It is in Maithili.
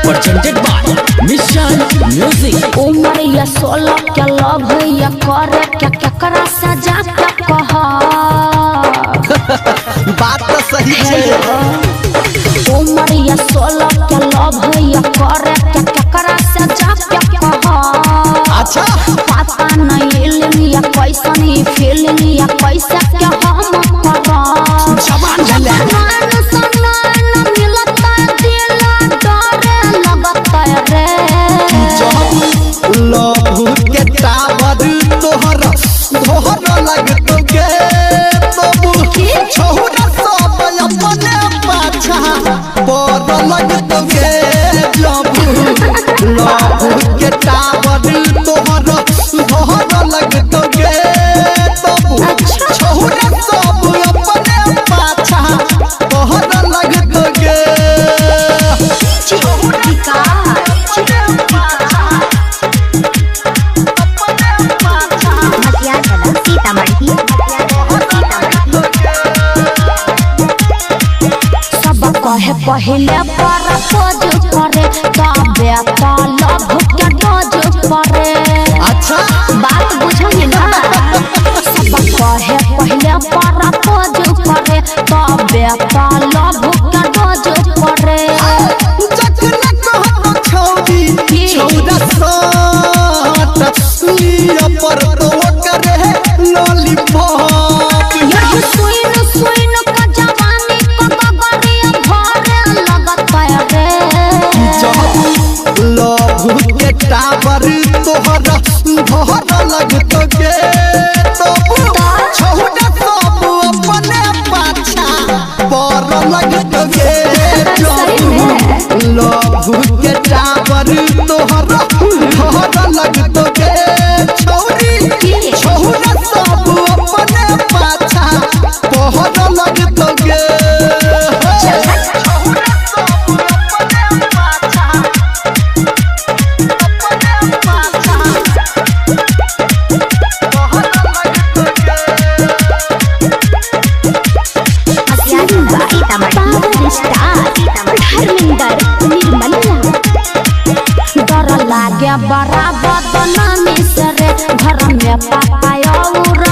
Presented by Mission Music. उम्र या 16 के लव या करे क्या केकरा सजा के कह। बात तो सही छै। उम्र या 16 के लव या करे क्या केकरा सजा के कह। अच्छा। पता नहीं इल्म या कैसन ई फीलिंग या कैसे के हम करब। जवान भेलै। मान सम्मान मिलता दिल डरे लगता रे। लहू के टावर तोहर धोहर लगतो गे तबु छहुरा सब अपने पाछा पर लगतो गे जबु लहू के टावर तोहर धोहर लगतो गे तबु छहुरा सब अपने पाछा पहर लगतो गे सब कहे पहले पर पोज करे तबे तो लभ के डोज परे। अच्छा। बात बुझही ना। सब कहे पहले पर पोज करे तबे तो लभ के डोज परे। जखन कहब छौरी छौरा साट लिया पर तो करे लॉलीपॉप। यही सुन सुन का जवानी को बगरिया भरे लगता रे। जब लहू के टावर तोहर धोहर लगतो गे तबु छौरा सब अपने पाछा पर लगतो गे जब लहू के टावर तोहर धोहर लगतो गे छौरी छौरा सब अपने पाछा पहर लगतो गे। डर लागे बड़ा बदनामी से रे घर में पापा और